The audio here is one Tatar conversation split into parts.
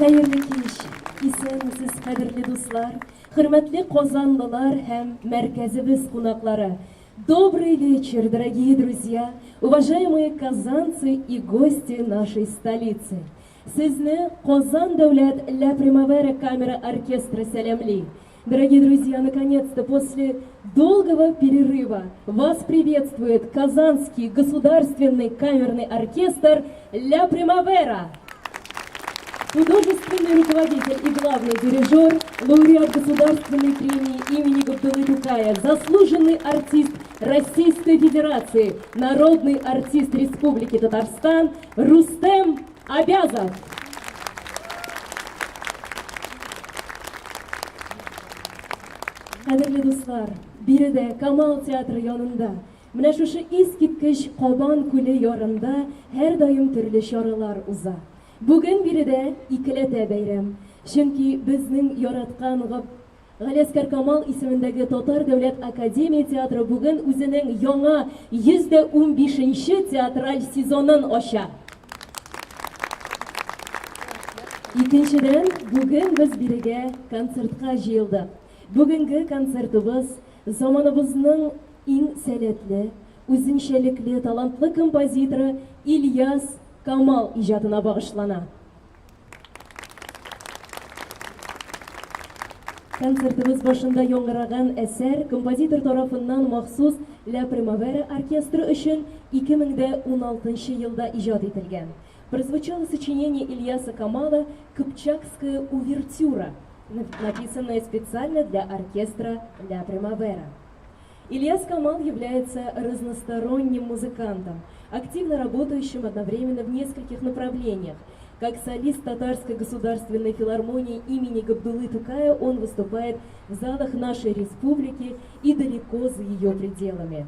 Хәерле кич, исәнмесез, кадерле дуслар, хөрмәтле казанлылар һәм мәркәзебез кунаклары. Добрый вечер, дорогие друзья, уважаемые казанцы и гости нашей столицы. Сезне Казан дәүләт Ля Примавера камера оркестры сәламли. Дорогие друзья, наконец-то после долгого перерыва вас приветствует Казанский государственный камерный оркестр «Ля Примавера». Художественный руководитель и главный дирижер, лауреат Государственной премии имени Габдуллы Тукая, заслуженный артист Российской Федерации, народный артист Республики Татарстан Рустем Абязов. Кадерле дуслар, биредә Камал театры янында, менә шушы искиткеч Кабан күле ярында һәрдаим төрле чаралар уза. Бүген биредә икеләтә бәйрәм. Чөнки безнең яраткан Галиәсгар Камал исемендәге Татар дәүләт академия театры бүген үзенең яңа 115 нче театраль сезонын ача. Икенчедән, бүген без бирегә концертка җыелдык. Бүгенге концертыбыз заманыбызның иң сәләтле, үзенчәлекле, талантлы композиторы Ильяс Камал иҗатына багышлана. Концертыбыз башында яңгыраган әсәр композитор тарафыннан махсус Ля Примавера оркестры өчен 2016 елда иҗат ителгән. Прозвучало сочинение Ильяса Камала «Кыпчакская увертюра», написанное специально для оркестра Ля Примавера. Ильяс Камал является разносторонним музыкантом, активно работающим одновременно в нескольких направлениях. Как солист Татарской государственной филармонии имени Габдуллы Тукая он выступает в залах нашей республики и далеко за ее пределами.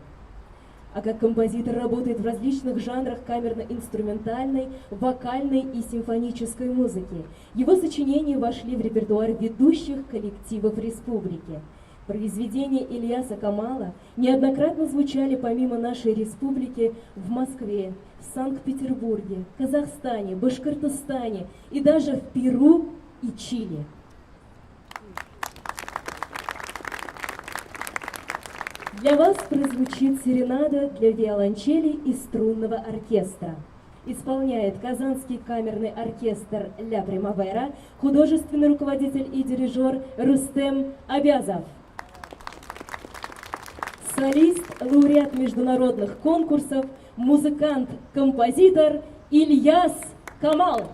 А как композитор работает в различных жанрах камерно-инструментальной, вокальной и симфонической музыки. Его сочинения вошли в репертуар ведущих коллективов республики. Произведения Ильяса Камала неоднократно звучали помимо нашей республики в Москве, в Санкт-Петербурге, Казахстане, Башкортостане и даже в Перу и Чили. Для вас прозвучит серенада для виолончели и струнного оркестра. Исполняет Казанский камерный оркестр «Ля Примавера» художественный руководитель и дирижер Рустем Абязов. Солист, лауреат международных конкурсов, музыкант-композитор Ильяс Камал.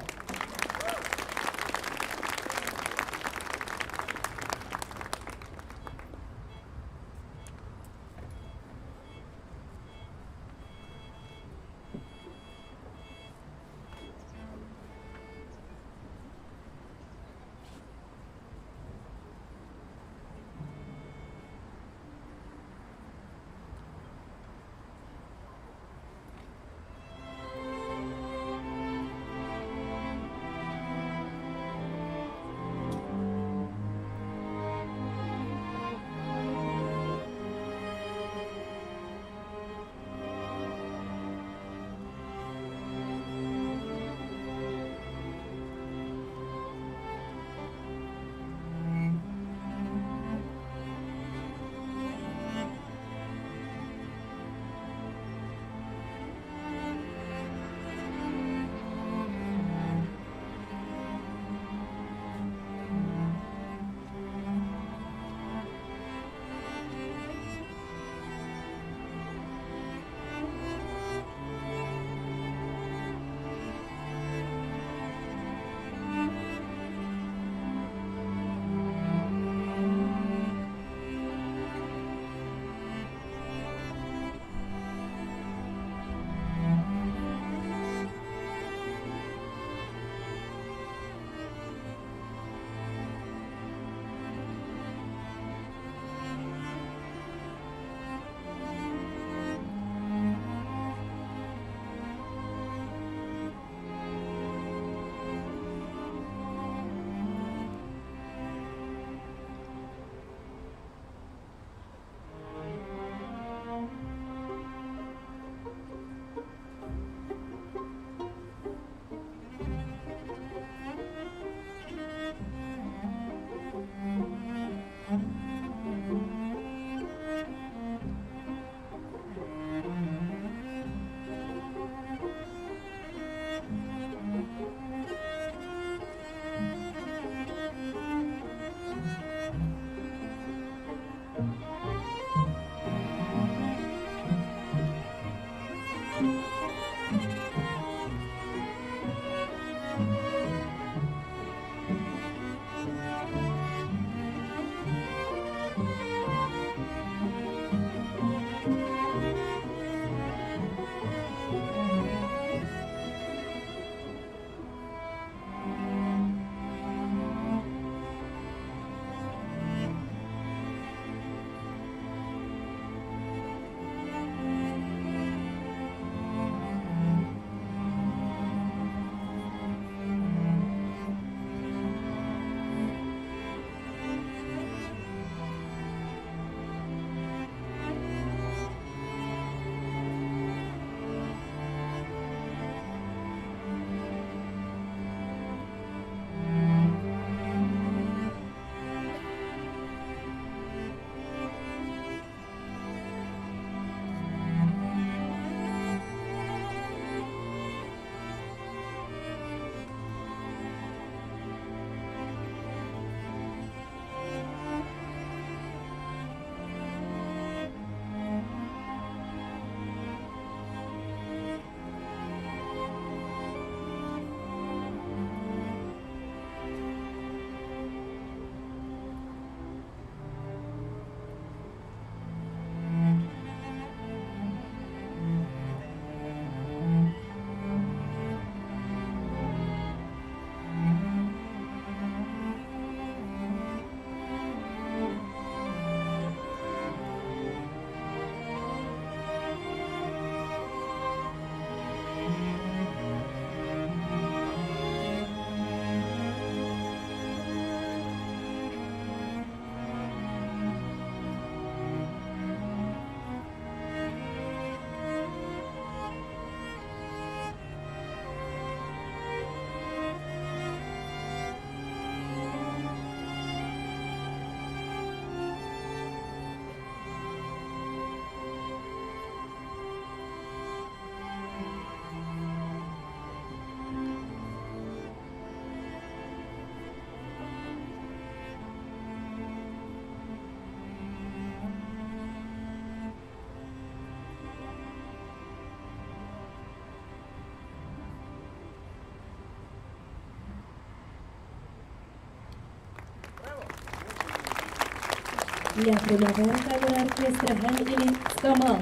Ля Примавера камера оркестры һәм Ильяс Камал.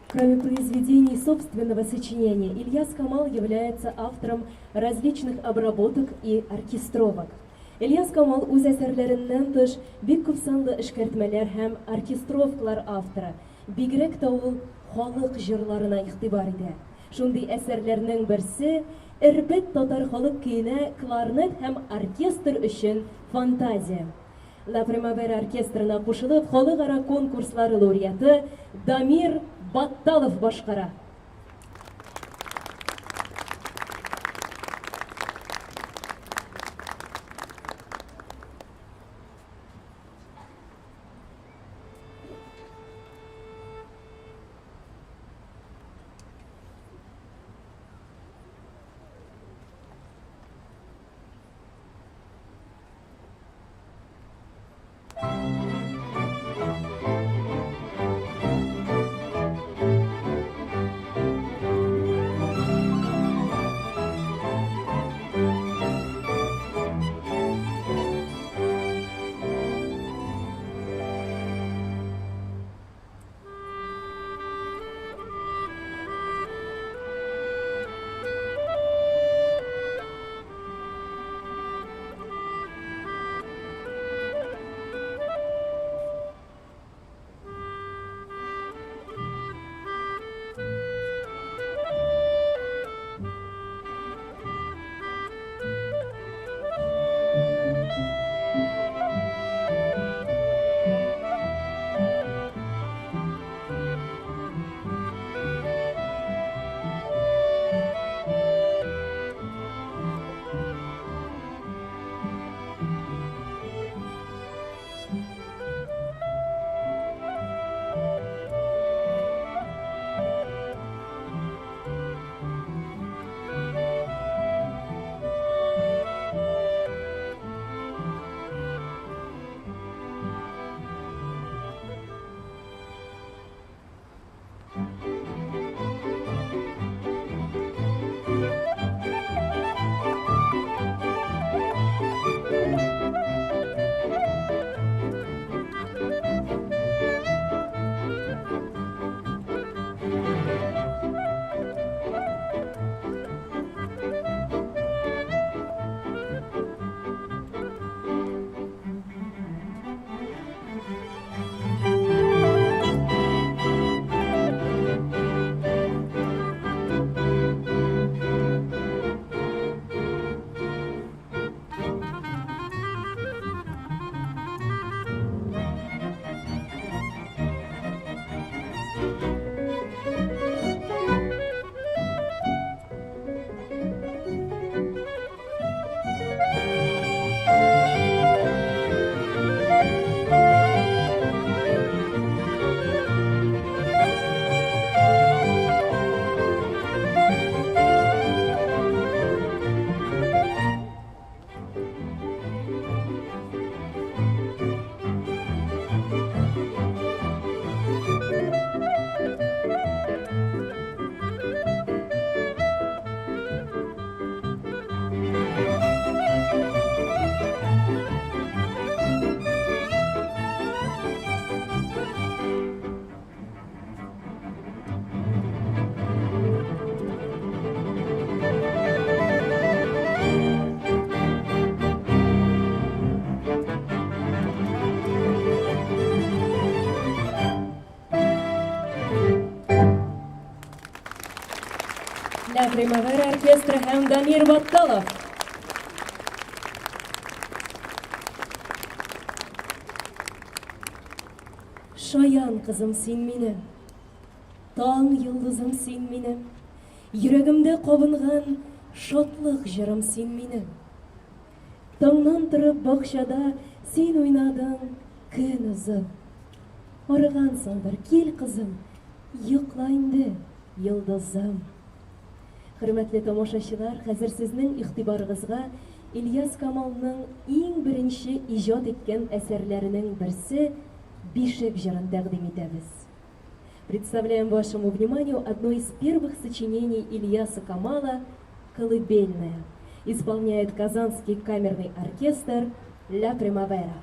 Кроме произведений собственного сочинения, Ильяс Камал является автором различных обработок и оркестровок. Ильяс Камал үз әсәрләреннән тыш бик күп санлы эшкәртмәләр һәм оркестровкалар авторы. Бигрәк тә ул халык җырларына игътибар итә. Шундый әсәрләрнең берсе, Эрбет татар халык көенә кларнет һәм оркестр өчен фантазия. La Primavera оркестрына кушылып, халыкара конкурслар лауреаты Дамир Батталов башкара. La Primavera оркестры һәм Дамир Батталов. Шаян кызым син минем, таң йолдызым син минем, йөрәгемдә кабынган шатлык җырым син минем. Таңнан торып бакчада син уйнадың көн озын. Арыгансыңдыр, кил, кызым, йокла инде, йолдызым. Хөрмәтле тамашачылар, хәзер сезнең игътибарыгызга Ильяс Камалның иң беренче иҗат иткән әсәрләренең берсе Бишек җырын тәкъдим итәбез. Представляем вашему вниманию одно из первых сочинений Ильяса Камала «Колыбельная». Исполняет Казанский камерный оркестр «Ля Примавера».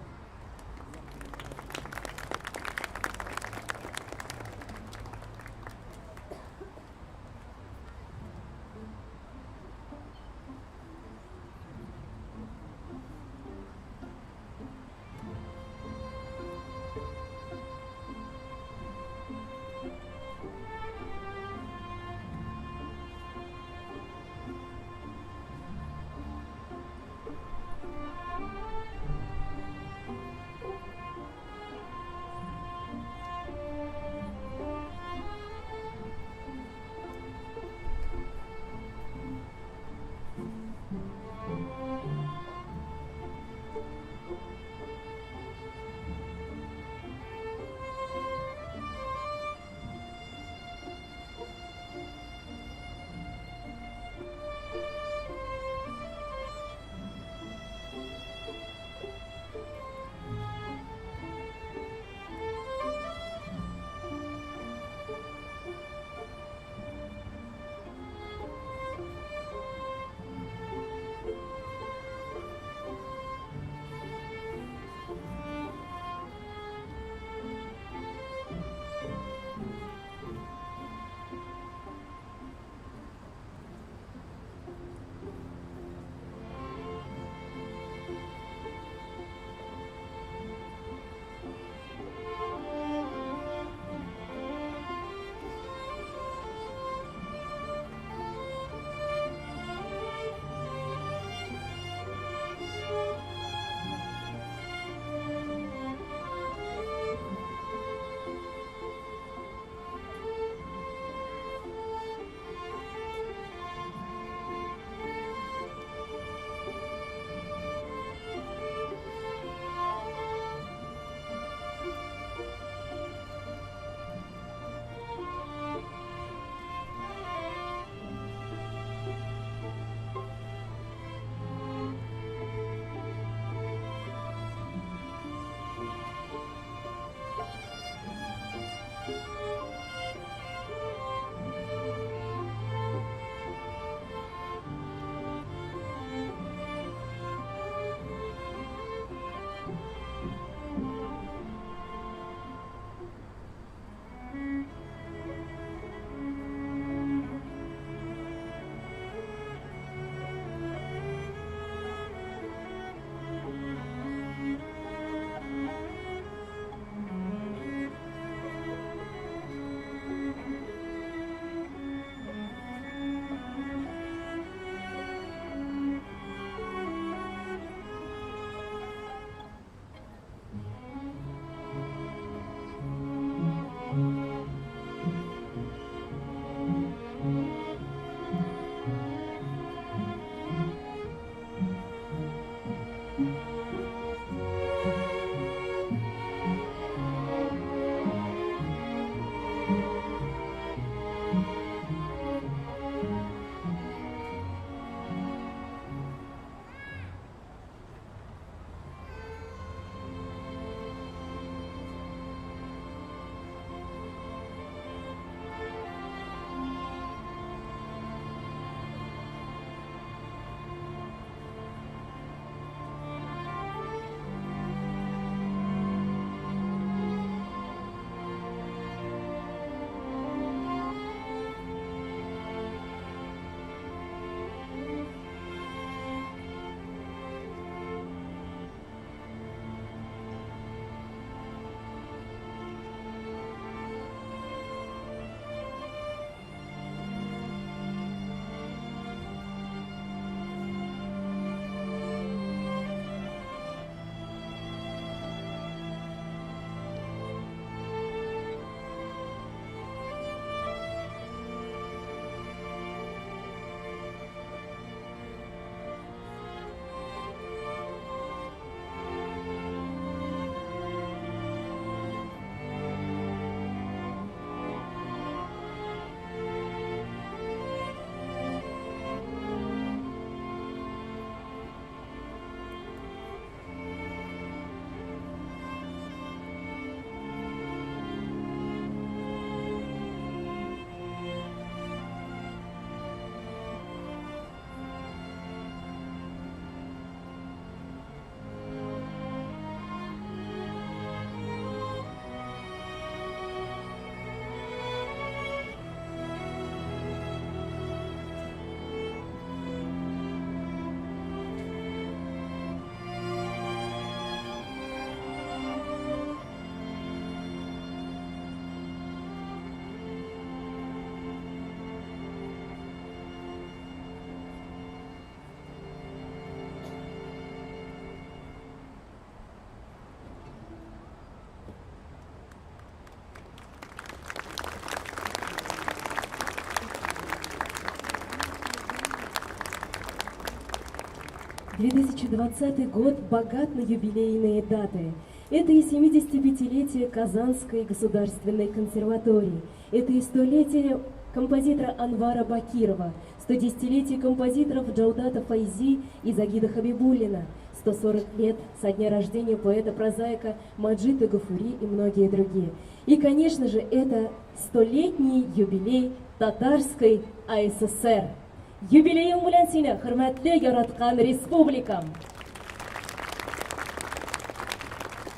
2020 год богат на юбилейные даты. Это и 75-летие Казанской государственной консерватории, это и столетие композитора Анвара Бакирова, 110-летие композиторов Джаудата Файзи и Загида Хабибуллина, 140 лет со дня рождения поэта-прозаика Маджита Гафури и многие другие. И, конечно же, это столетний юбилей Татарской АССР. Юбилеең белән сине, хөрмәтле яраткан республикам!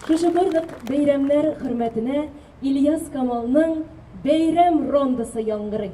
Шушы барлык бәйрәмнәр хөрмәтенә Ильяс Камалның Бәйрәм рондосы яңгырый.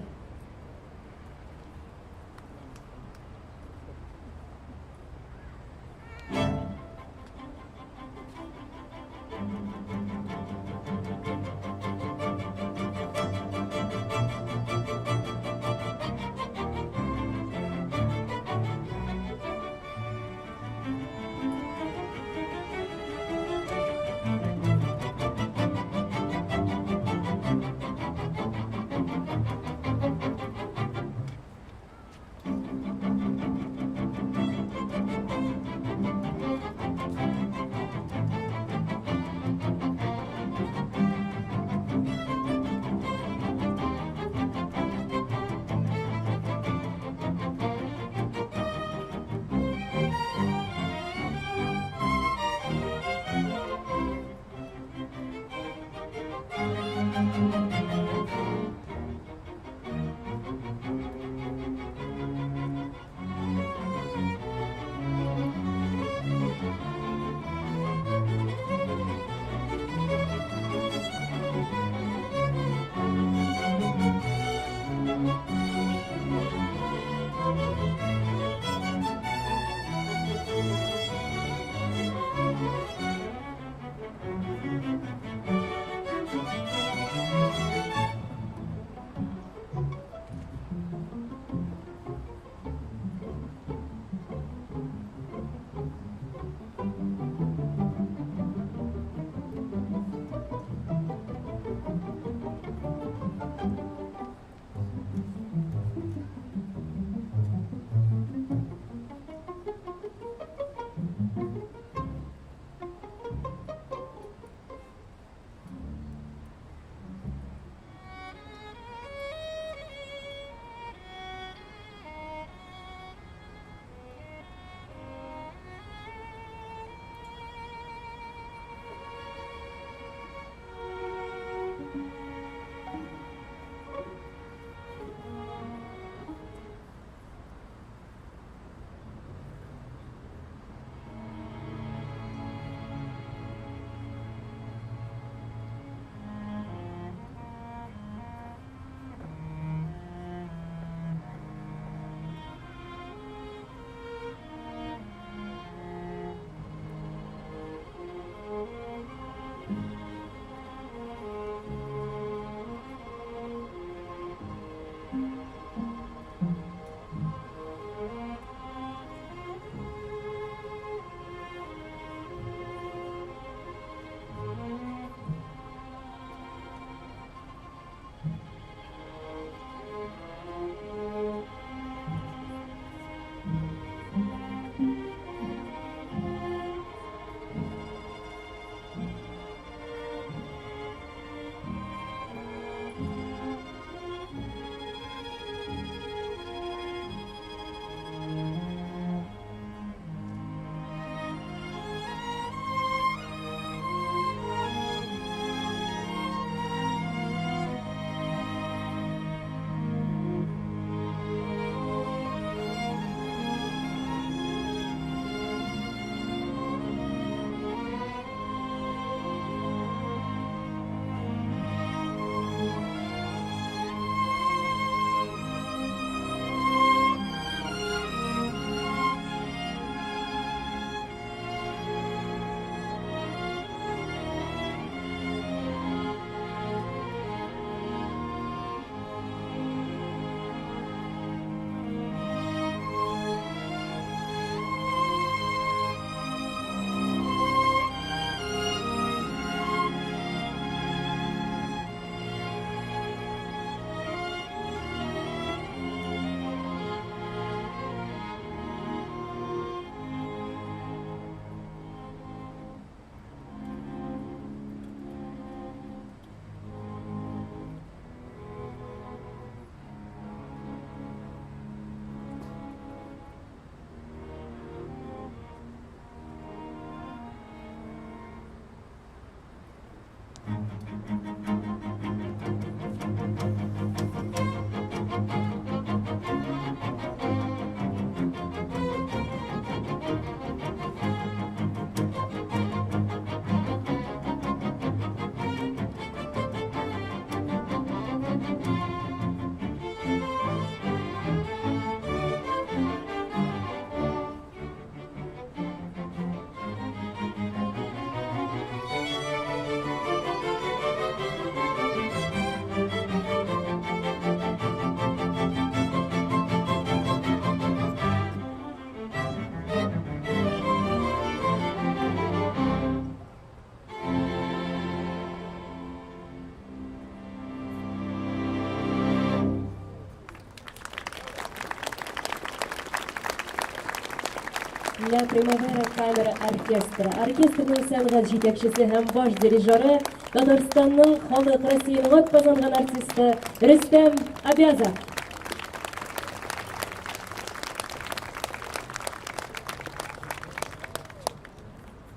Ла Примавера камера оркестры. Оркестрның сәнгать җитәкчесе һәм баш дирижеры Татарстанның халык Россиянең атказанган артисты Рөстәм Абязов.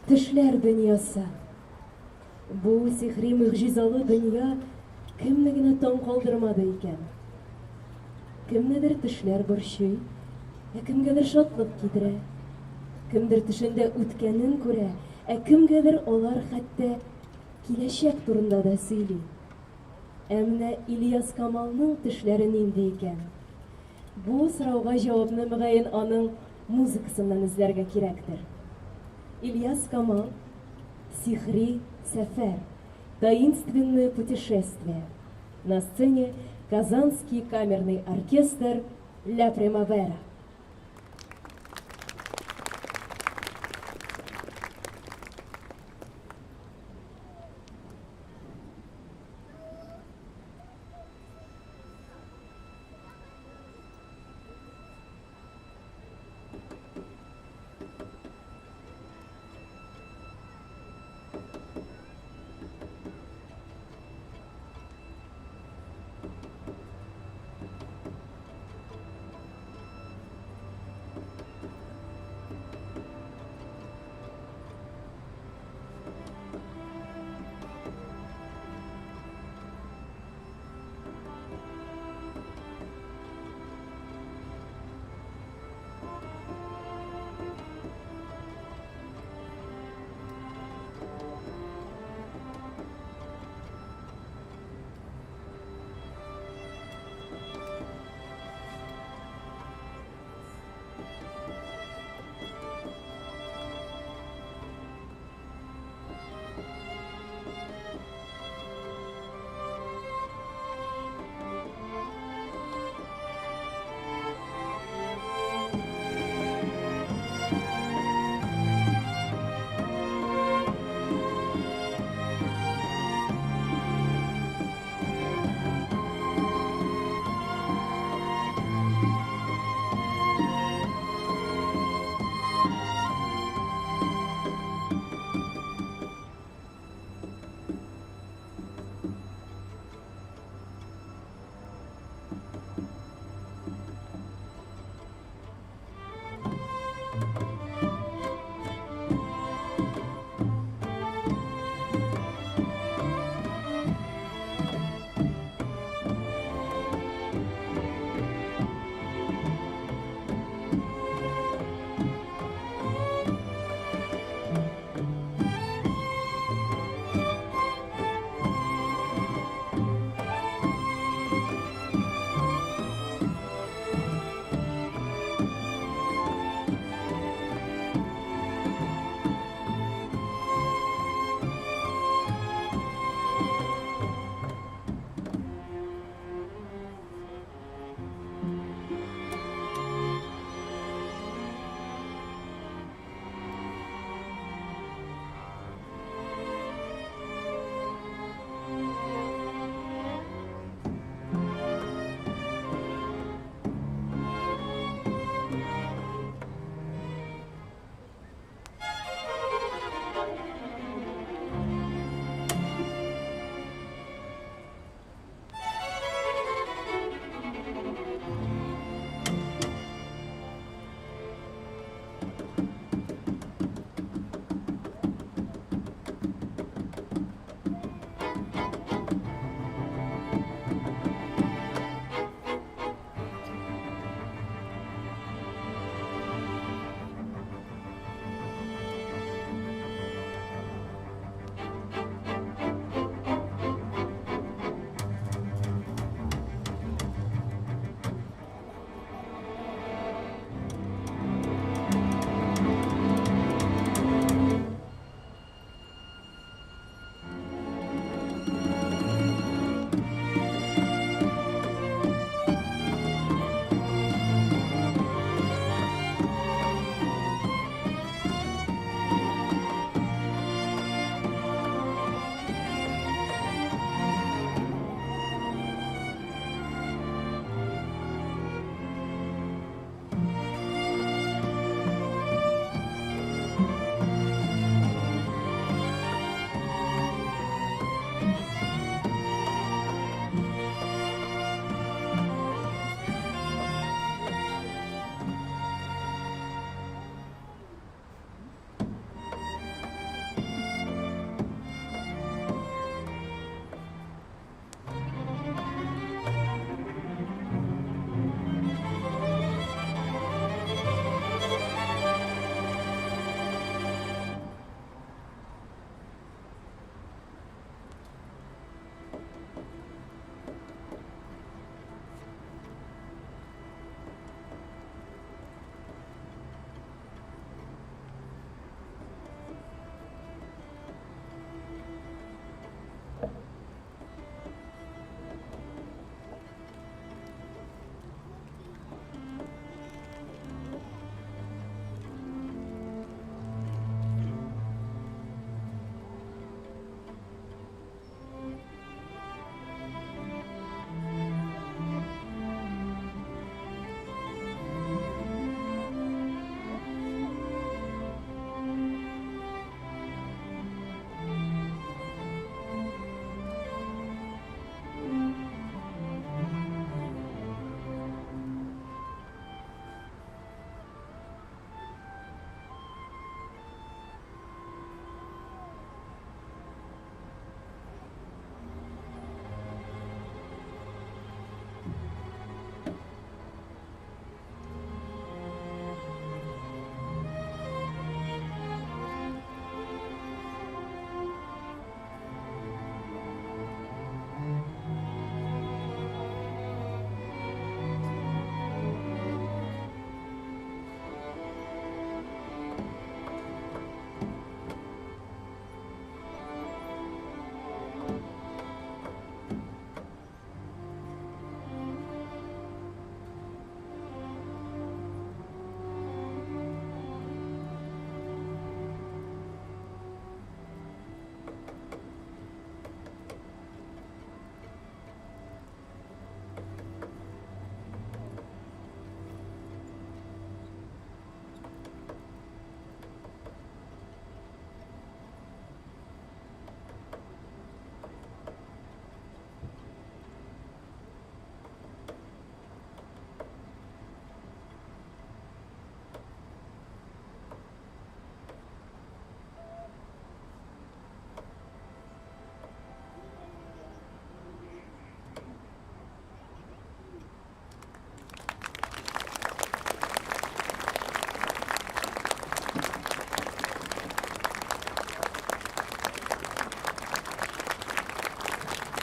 Төшләр дөньясы. Бу сихри могҗизалы дөнья кемне генә таң калдырмады икән? Кемнедер төшләр борчый, ә кемгәдер шатлык китерә. Кемдер төшендә үткәнен күрә, ә кемгәдер алар хәтта киләчәк турында да сөйли. Ә менә Ильяс Камалның төшләре нинди икән? Бу сорауга җавапны, мөгаен, аның музыкасыннан эзләргә кирәктер. Ильяс Камал, Сихри сәфәр, Таинственное путешествие. На сцене Казанский камерный оркестр «Ля Примавера».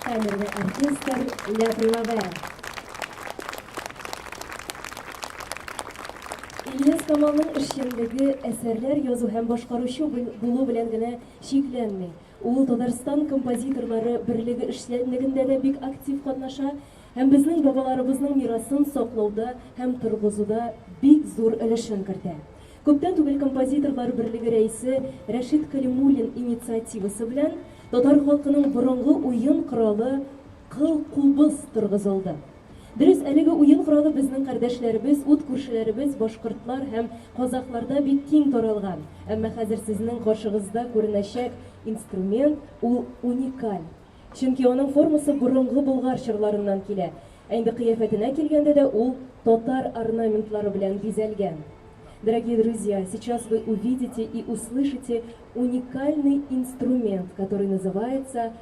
Камерный оркестр «Ля Примавера». Ильяс Камалның эшчәнлеге әсәрләр язу һәм башкаручы булу белән генә чикләнми. Ул Татарстан композиторлары берлеге эшчәнлегендә дә бик актив катнаша һәм безнең бабаларыбызның мирасын саклауда һәм торгызуда бик зур өлешен кертә. Күптән түгел композиторлар берлеге рәисе Рәшит Калимуллин инициативасы белән татар халкының борынгы уен коралы кыл кубыз торгызылды. Дөрес, әлеге уен коралы безнең кардәшләребез, ут күршеләребез башкортлар һәм казахларда бик киң таралган. Әмма хәзер сезнең каршыгызда күренәчәк инструмент ул уникаль. Чөнки аның формасы борынгы болгар чорларыннан килә. Ә инде кыяфәтенә килгәндә дә ул татар орнаментлары белән бизәлгән. Дорогие друзья, сейчас вы увидите и услышите уникальный инструмент, который называется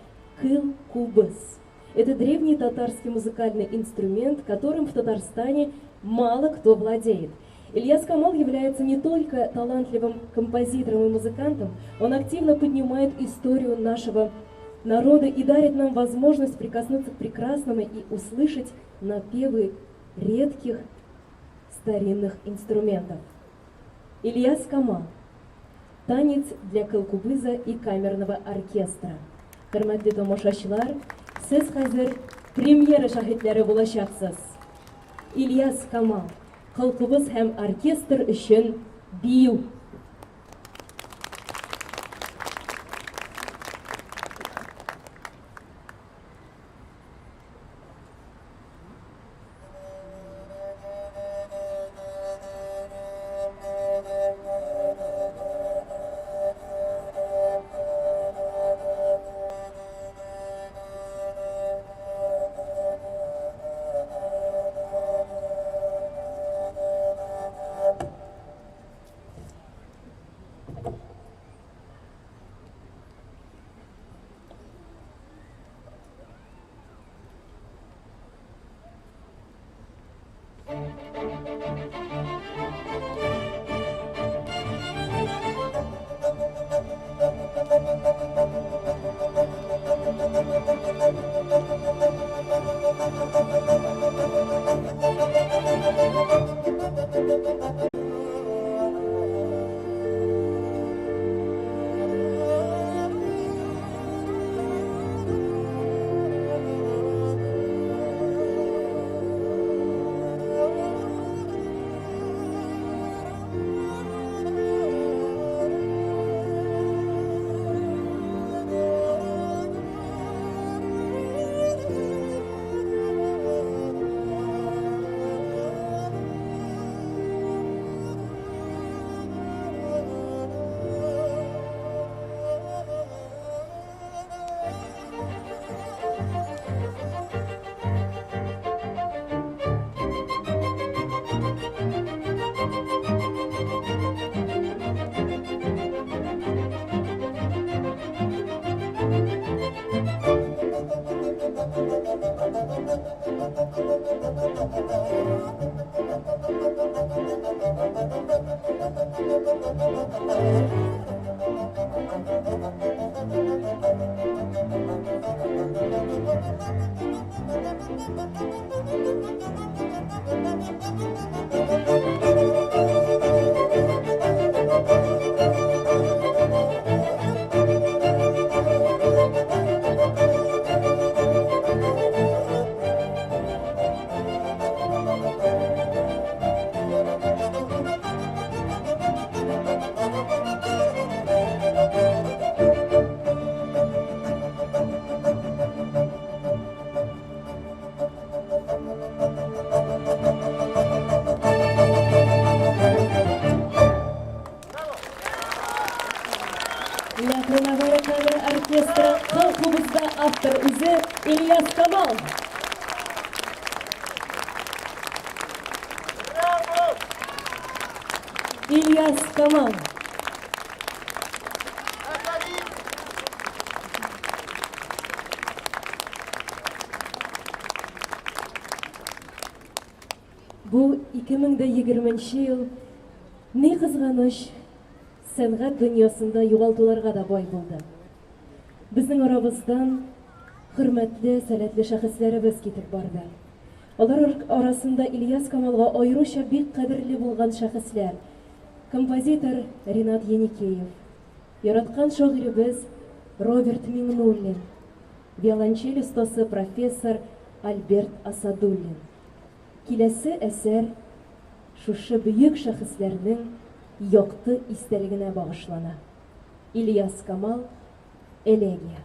кыл-кубыз. Это древний татарский музыкальный инструмент, которым в Татарстане мало кто владеет. Ильяс Камал является не только талантливым композитором и музыкантом, он активно поднимает историю нашего народа и дарит нам возможность прикоснуться к прекрасному и услышать напевы редких старинных инструментов. Ильяс Камал. Танец для кылкубыза и камерного оркестра. Хөрмәтле тамашачылар, сез хәзер премьера шаһитләре булачаксыз. Ильяс Камал. Кылкубыз һәм оркестр өчен бию. Ля Примавера камера оркестры кыл кубызда автор үзе Ильяс Камал. Ильяс Камал. Бу 2020 ел ни кызганыч, сәнгать дөньясында югалтуларга да бай булды. Безнең арабыздан хөрмәтле, сәләтле шәхесләребез китеп барды. Алар арасында Ильяс Камалга аеруча бик кадерле булган шәхесләр, композитор Ренат Еникеев, яраткан шагыйребез Роберт Миңнуллин, виолончель остасы профессор Альберт Асадуллин. Киләсе әсәр шушы бөек шәхесләрнең якты истәлегенә багышлана. Ильяс Камал, Элегия.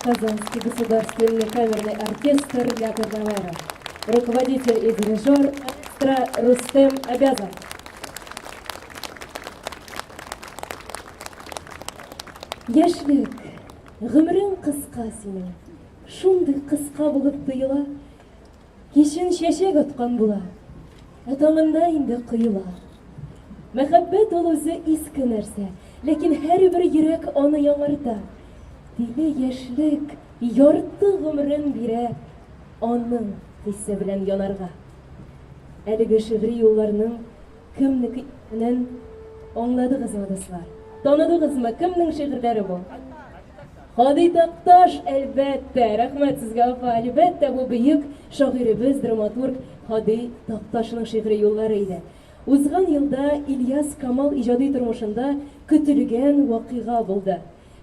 Казанский государственный камерный оркестр Ля Primavera. Руководитель и дирижер маэстро Рустем Абязов. Яшьлек, гомерең кыска синең, шундый кыска булып тоела. Кичен чәчәк аткан була, ә таңында инде коела. Мәхәббәт ул үзе иске нәрсә, ләкин һәрбер йөрәк аны яңарта. Тиле яшьлек ярты гомерен бирә аның хисе белән янарга. Әлеге шигъри юлларның кемнеке икәнен аңладыгызмы, дуслар? Таныдыгызмы, кемнең шигырьләре бу? Һади Такташ, әлбәттә! Рәхмәт сезгә, апа! Әлбәттә, бу бөек шагыйребез, драматург Һади Такташның шигъри юллары иде. Узган елда Ильяс Камал иҗади тормышында көтелгән вакыйга булды.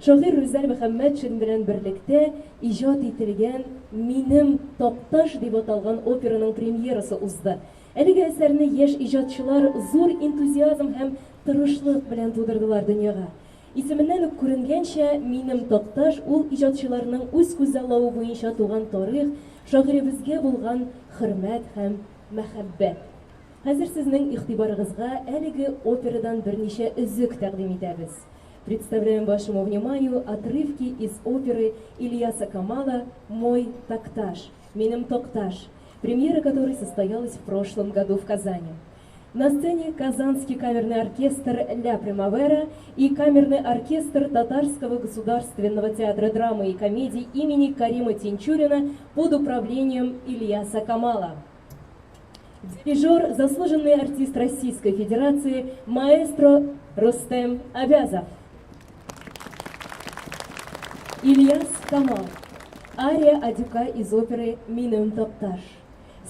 Шагыйрь Рүзәл Мөхәммәтшин белән берлектә иҗат ителгән Минем Такташ дип аталган операның премьерасы узды. Әлеге әсәрне яшь иҗатчылар зур энтузиазм һәм тырышлык белән тудырдылар дөньяга. Исеменнән үк күренгәнчә, Минем Такташ ул иҗатчыларның үз күзаллавы буенча туган тарих, шагыйребезгә булган хөрмәт һәм мәхәббәт. Хәзер сезнең игътибарыгызга әлеге операдан берничә өзек тәкъдим итәбез. Представляем вашему вниманию отрывки из оперы Ильяса Камала «Мой Такташ», Минем Такташ, премьера которой состоялась в прошлом году в Казани. На сцене Казанский камерный оркестр «Ля Примавера» и камерный оркестр Татарского государственного театра драмы и комедий имени Карима Тинчурина под управлением Ильяса Камала. Дирижер, заслуженный артист Российской Федерации, маэстро Рустем Абязов. Ильяс Камал. Ария Адюка из оперы «Минем Такташ».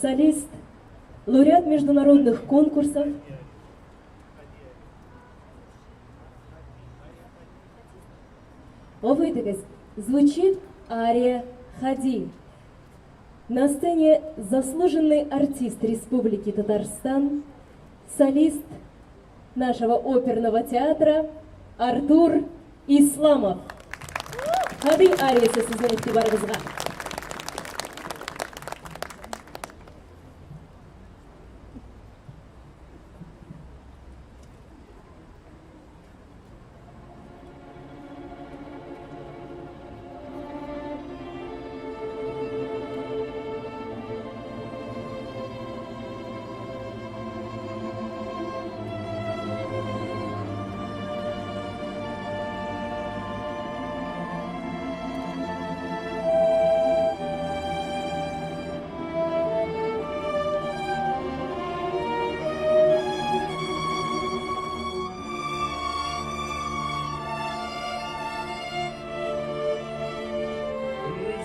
Солист, лауреат международных конкурсов. Выдавец. Звучит ария «Хади». На сцене заслуженный артист Республики Татарстан, солист нашего оперного театра Артур Исламов. Һади ариясе сезнең игътибарыгызга.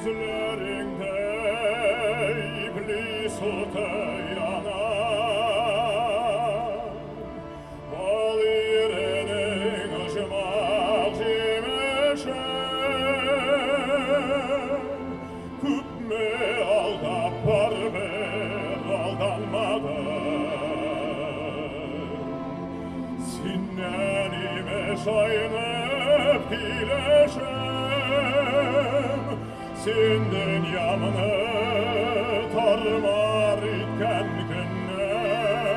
Күзләреңдә иблис уты яна. Бал иренең оҗмах җимеше. Күпме алдап барыбер алданмадым. Синнән имеш айнып килешем, Син дөньямны тар-мар иткән көннән,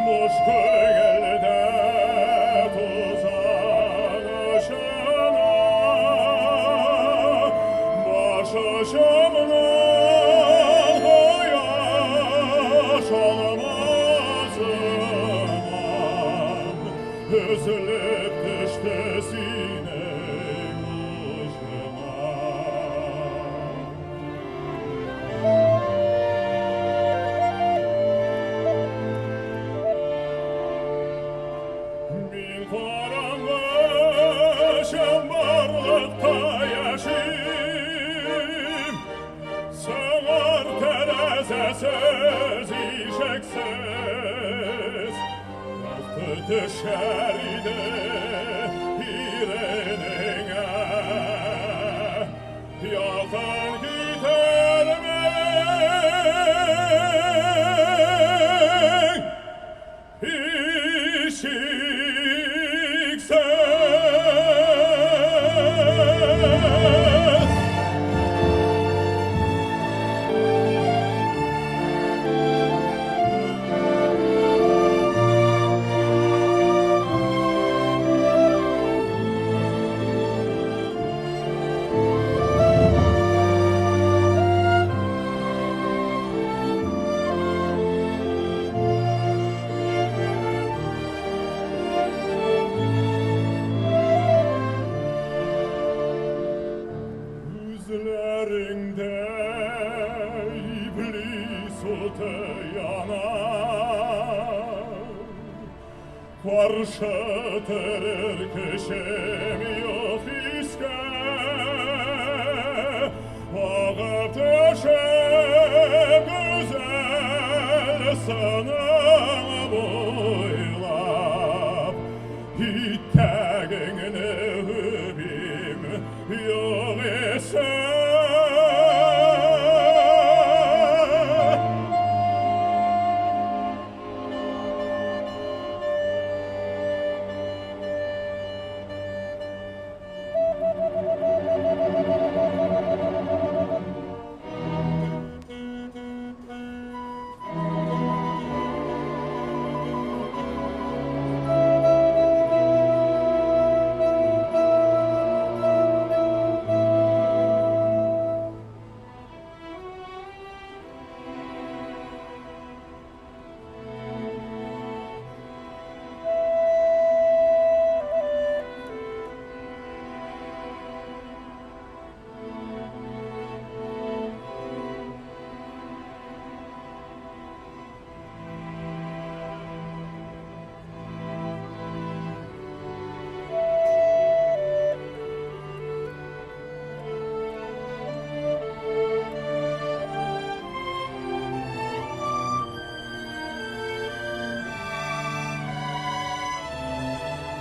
Буш күңелдә тузан очына, Баш очымнан кояш алмасыман Өзелеп төште синең учыңа. Мин караңгы чынбарлыкта яшим, Сыңар тәрәзәсез, ишексез. Якты төшәр иде иренеңә. Якын китермең һичшиксез. яна. Каршы торыр көчем юк искә, Агып төшә гүзәл сының буйлап. Итәгеңне үбим югыйсә.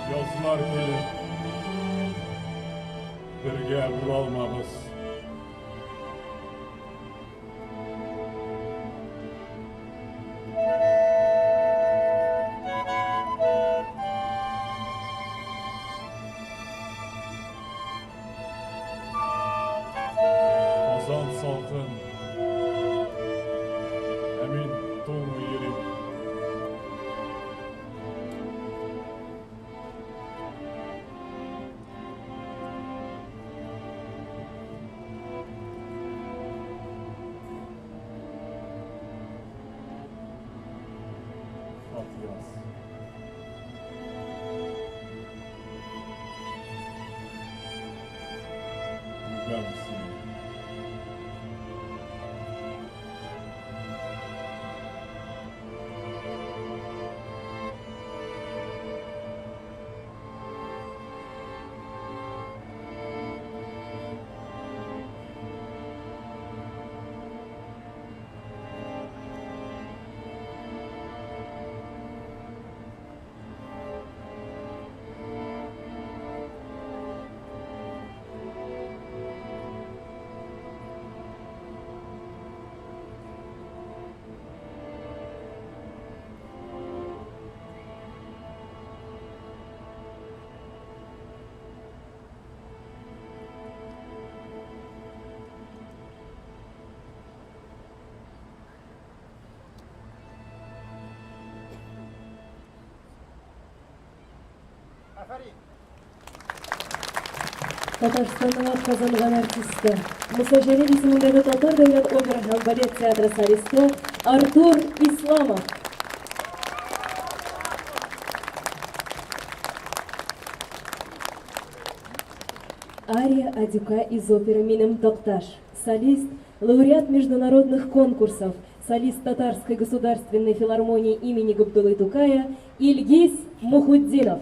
Язлар килеп, бергә булалмабыз. Казан салкын, ә мин туңмый йөрим. Хат яз. Үбәм сине. Татарстанның атказанган артисты, Муса Җәлил исемендәге Татар дәүләт опера һәм балет театры солисты Артур Исламов. Ария Адюка из оперы «Минем Такташ». Солист, лауреат международных конкурсов, солист Татарской государственной филармонии имени Габдуллы Тукая Ильгиз Мухутдинов.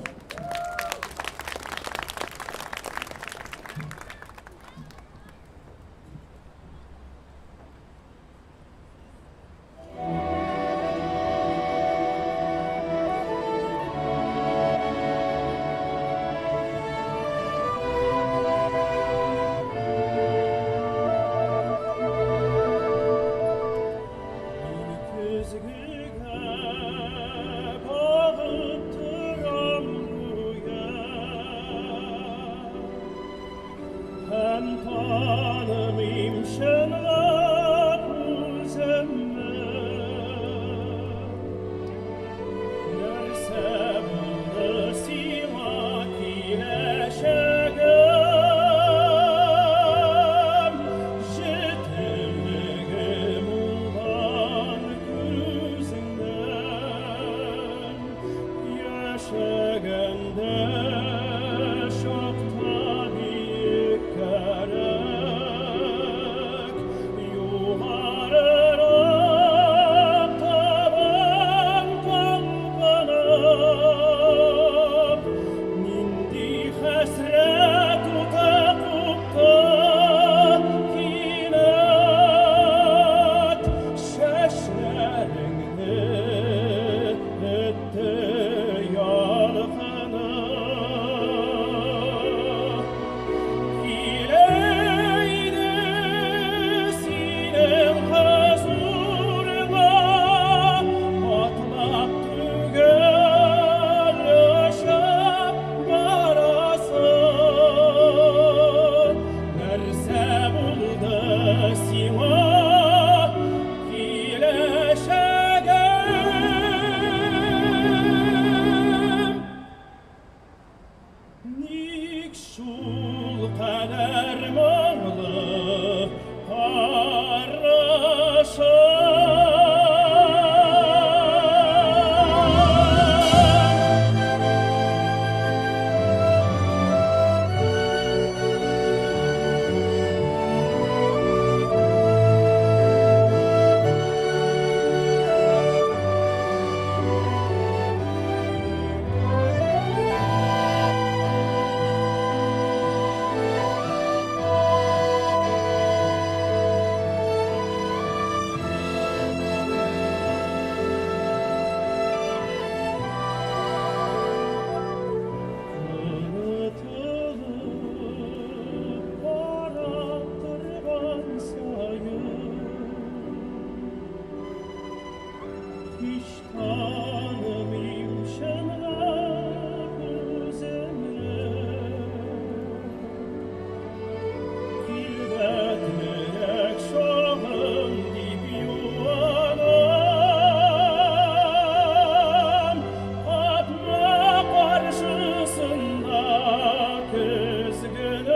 Мин көзгегә багып торам гүя, Һәм танымыйм чынлап үземне. Нәрсә булды сиңа, киләчәгем? Җетелеге булган күзеңнән. Яшәгәндә чакта бик кәрәк. Һич танымыйм чынлап үземне. Килбәтлерәк чагым дип юанам, капма-каршысында көзгенең.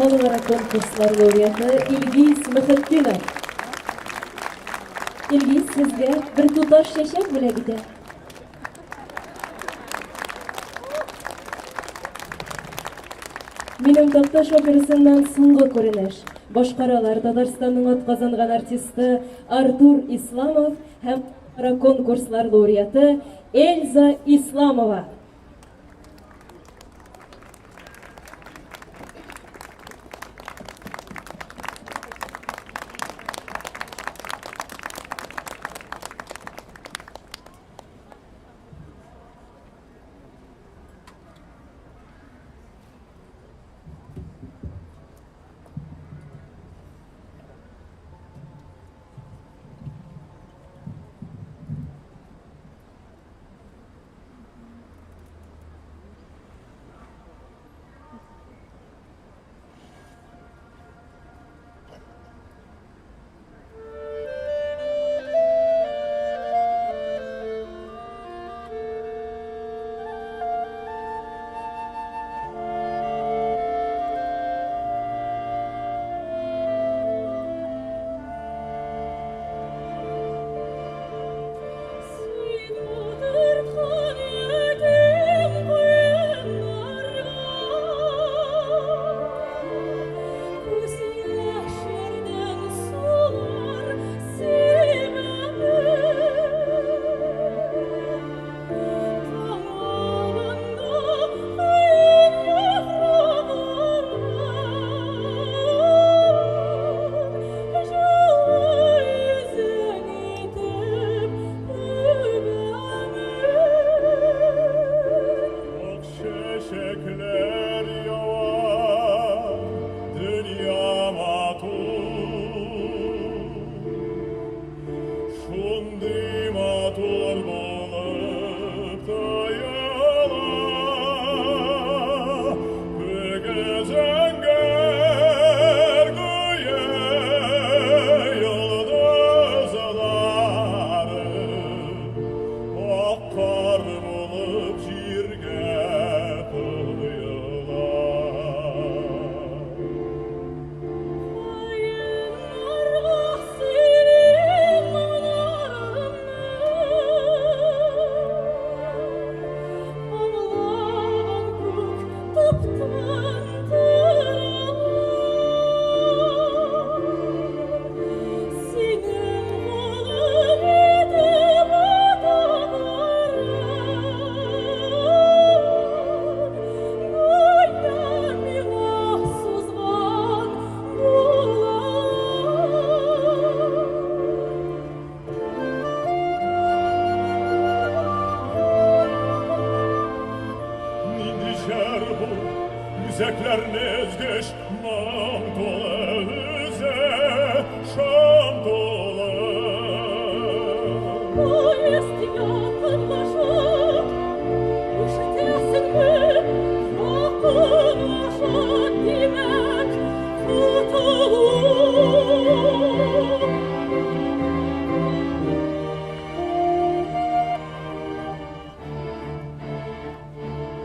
Халыкара конкурслар лауреаты Илгиз Мөхетдинов. Илгиз, сезгә бер туташ чәчәк бүләк итә. Минем Такташ операсыннан соңгы күренеш. Башкаралар Татарстанның атказанган артисты Артур Исламов һәм халыкара конкурслар лауреаты Эльза Исламова. Син утырткан идең каеннарга, Күз яшьләрдән сулар сибәмен. Таң алдында каен яфрагын Җылы йөзең итеп үбәмен. Ак чәчәкләр ява, дөнья матур. Шундый матур булып тоела. Күге зәңгәр гүя йолдызлары ак кар булып җиргә коела. Каеннарга синең моңнарыңны Аңлаган күк тып-тын тора. Синең кулың итеп аталарын Гүя миңа сузган булалар. Нинди җыр бу, үзәкләрне өзгеч моң тулы үзе, шом тулы. Поезд якынлаша, ишетәсеңме? Якынлаша, димәк, котылу.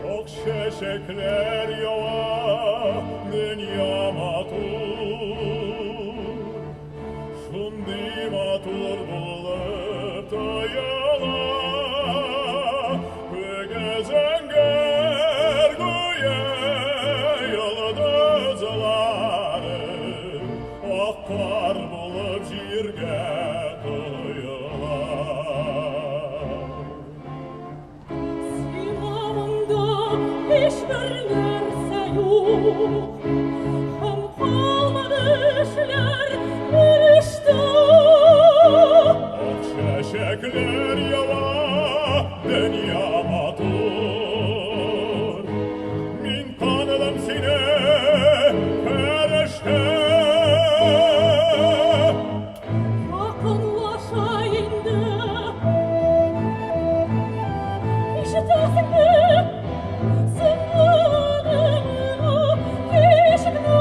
Ак чәчәкләр ява, дөнья матур. Шундый матур булып тоела. Күге зәңгәр гүя йолдызлары ак кар булып җиргә коела. Сиңа монда һич юк, Һәм калмады эшләр бер эш тә. Ак чәчәкләр ява, дөнья матур. Мин таныдым сине, фәрештә. Якынлаша инде. Ишетәсеңме? Син ишекне.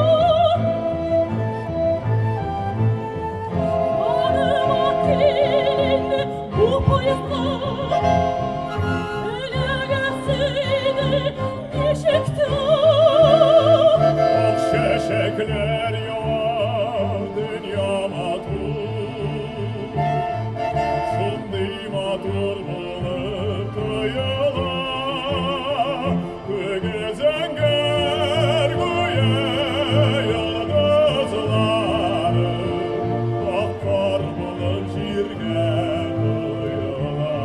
Яныма кил инде бу поездга. Эләгәсе иде ничек тә. Ак чәчәкләр ява, дөнья матур. Шундый матур булып тоела. Күге зәңгәр гүя йолдызлары ак кар булып җиргә коела.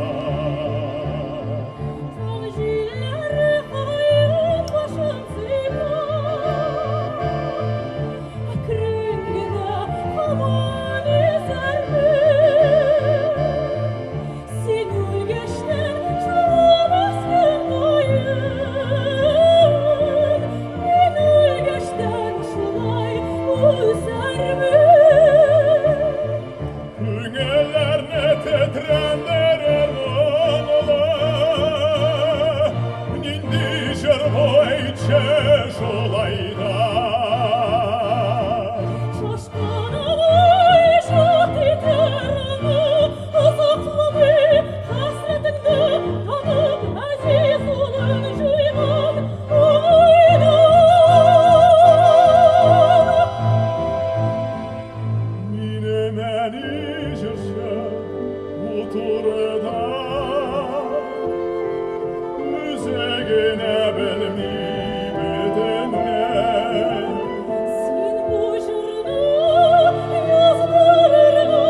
Таң җилләре каен башын сыйпап, Әкрен генә һаман изәрмен. Син үлгәчтен шул үскән каен, Мин үлгәчтен шулай үсәрмен. Күңелләрне тетрәндерер моңлы. Нинди җыр бу, әйтче шулай да. Шашкан иҗат итәр аны, Озакламый хәсрәтеңне танып, Газиз улын җуйган уңайдан. Минем әни җырчы бу турыда Үзе генә белми бөтенләй. Син бу җырны яздырырга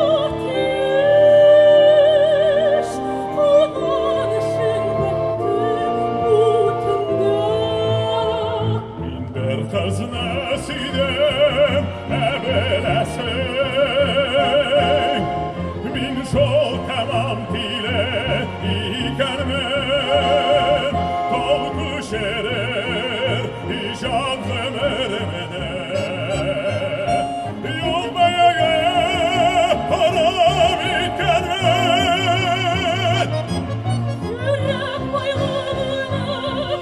тиеш, Кылган эшең бетте бу төндә. Мин бер кызны сөйдем, ә беләсең, Мин шул тәмам тиле икәнмен. Тау күчерер иҗат гомеремне. Юк бәягә харам иткәнмен. Йөрәк байлыгына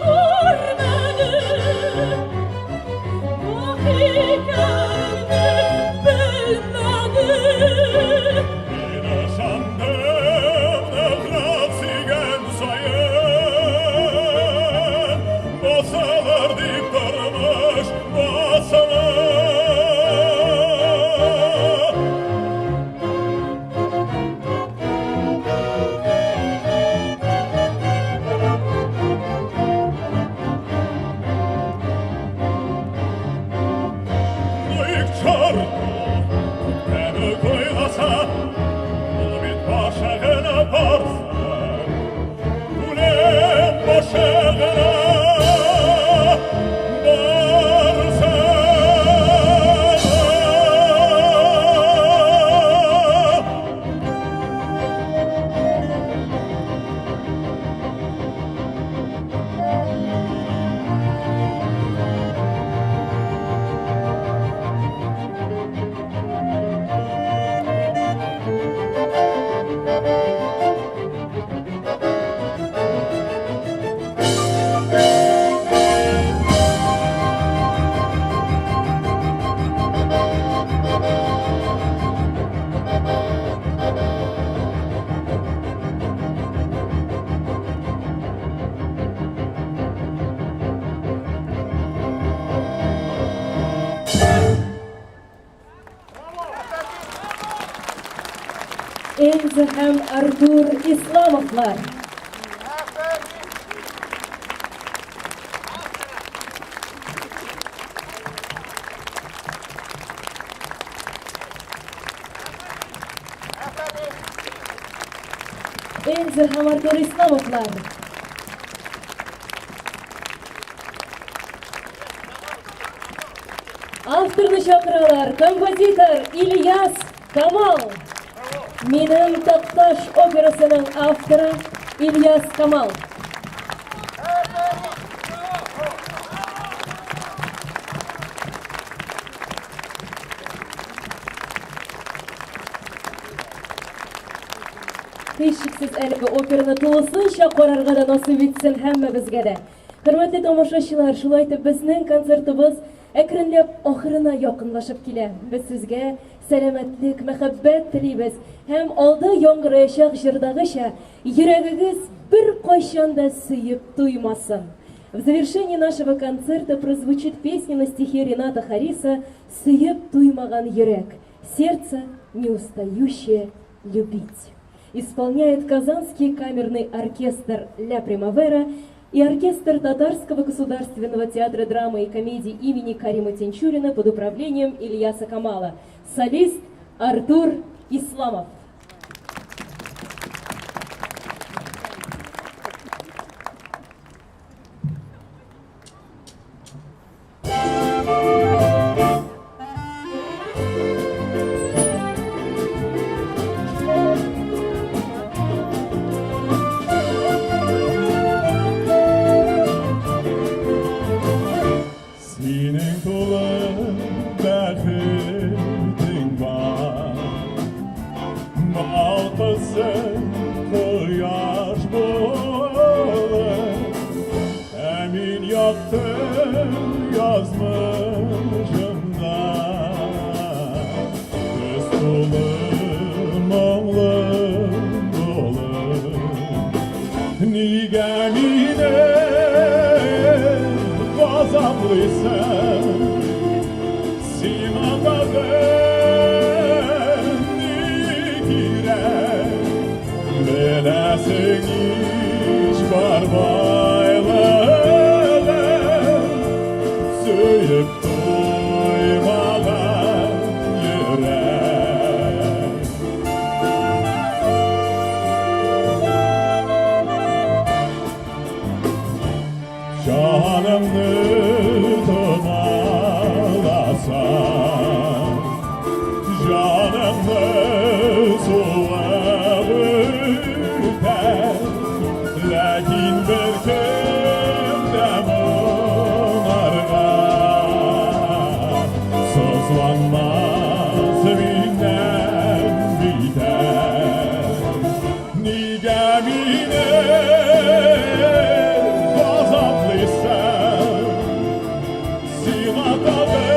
күрмәдем, Ах икәнеңне белмәдем. Мин ышандым ныграк сөйгән саен, Басылыр дип тормыш басымы. Ну и к черту, күптән үк уйласа, Ул бит башы гына барса, Үлем башы гына барса. Эльза һәм Артур Исламовлар. Эльза һәм Артур Исламовлар. Авторны чакыралар, композитор Ильяс Камал. Минем Такташ операсының авторы Ильяс Камал. Һичшиксез әлеге операны тулысынча карарга да насыйп итсен һәммәбезгә дә. Хөрмәтле тамашачылар, шулай итеп безнең концертыбыз әкренләп ахырына якынлашып килә. Без сезгә сәламәтлек, мәхәббәт телибез һәм алда яңгыраячак җырдагыча йөрәгегез беркайчан да сөеп туймасын. В завершении нашего концерта прозвучит песня на стихи Рената Хариса «Сөеп туймаган йөрәк», «Сердце, не устающее любить». Исполняет Казанский камерный оркестр «Ля Примавера» и оркестр Татарского государственного театра драмы и комедии имени Карима Тинчурина под управлением Ильяса Камала. Солист Артур Исламов. Синең тулы бәхетең бар. Балкысын кояш булып, Ә мин яктым язмышымда. Көз тулы, моңлы булып, Нигә мине газаплыйсың? Сиңа тагын ни кирәк? Беләсең ич бар байлыгым, Сөеп туймаган йөрәк. Җанымны томаласаң, Җанымны суык үтәр, Ләкин беркем дә моңарга Сызланмас миннән битәр. Нигә мине газаплыйсың? Сиңа тагын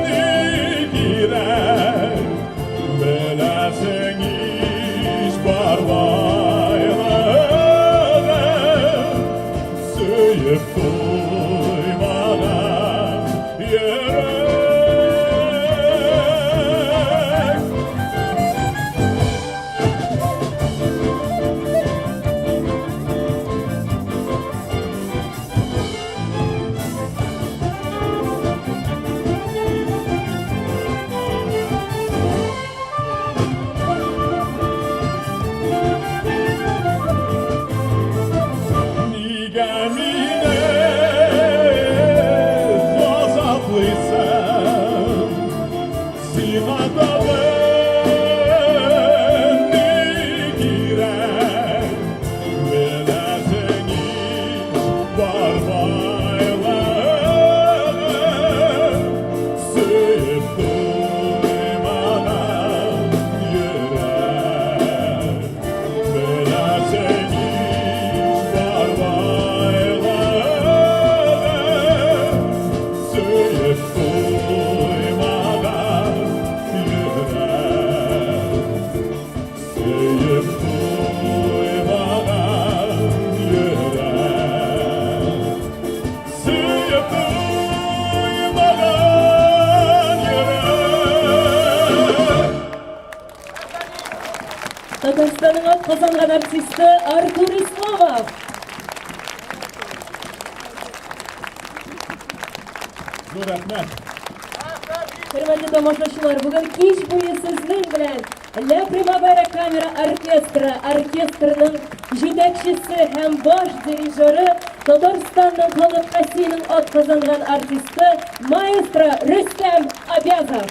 ни кирәк? Беләсең ич бар байлыгым, Сөеп туймаган йөрәк. Нигә мине газаплыйсың? Сиңа тагын ни кирәк? Беләсең ич бар байлыгым, Сөеп туймаган йөрәк. Беләсең ич бар байлыгым, Сөеп туймаган йөрәк. Сөеп туймаган йөрәк. Сөеп туймаган йөрәк. Татарстанның атказанган артисты Артур Исламов. Зур рәхмәт. Хөрмәтле тамашачылар, бүген кич буе сезнең белән Ля Примавера камера оркестры, оркестрның җитәкчесе һәм баш дирижеры Татарстанның халык Россиянең атказанган артисты маэстро Рөстәм Абязов.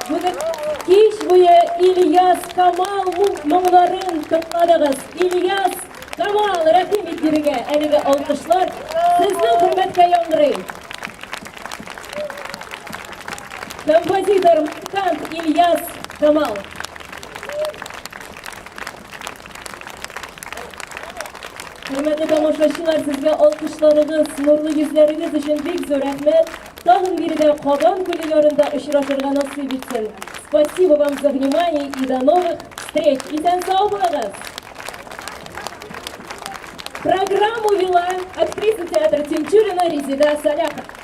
Бүген кич буе Ильяс Камал моңнарын тыңладыгыз. Ильяс Камал, рәхим ит бирегә. Әлеге алкышлар сезнең хөрмәткә яңгырый. Композитор, музыкант Ильяс Камал. Хөрмәтле тамашачылар, сезгә алкышларыгыз, нурлы йөзләрегез өчен бик зур рәхмәт. Тагын биредә Кабан күле ярында очрашырга насыйп итсен. Спасибо вам за внимание и до новых встреч. Исән сау булыгыз! Программу вела актриса театра Тинчурина Резеда Саляхова.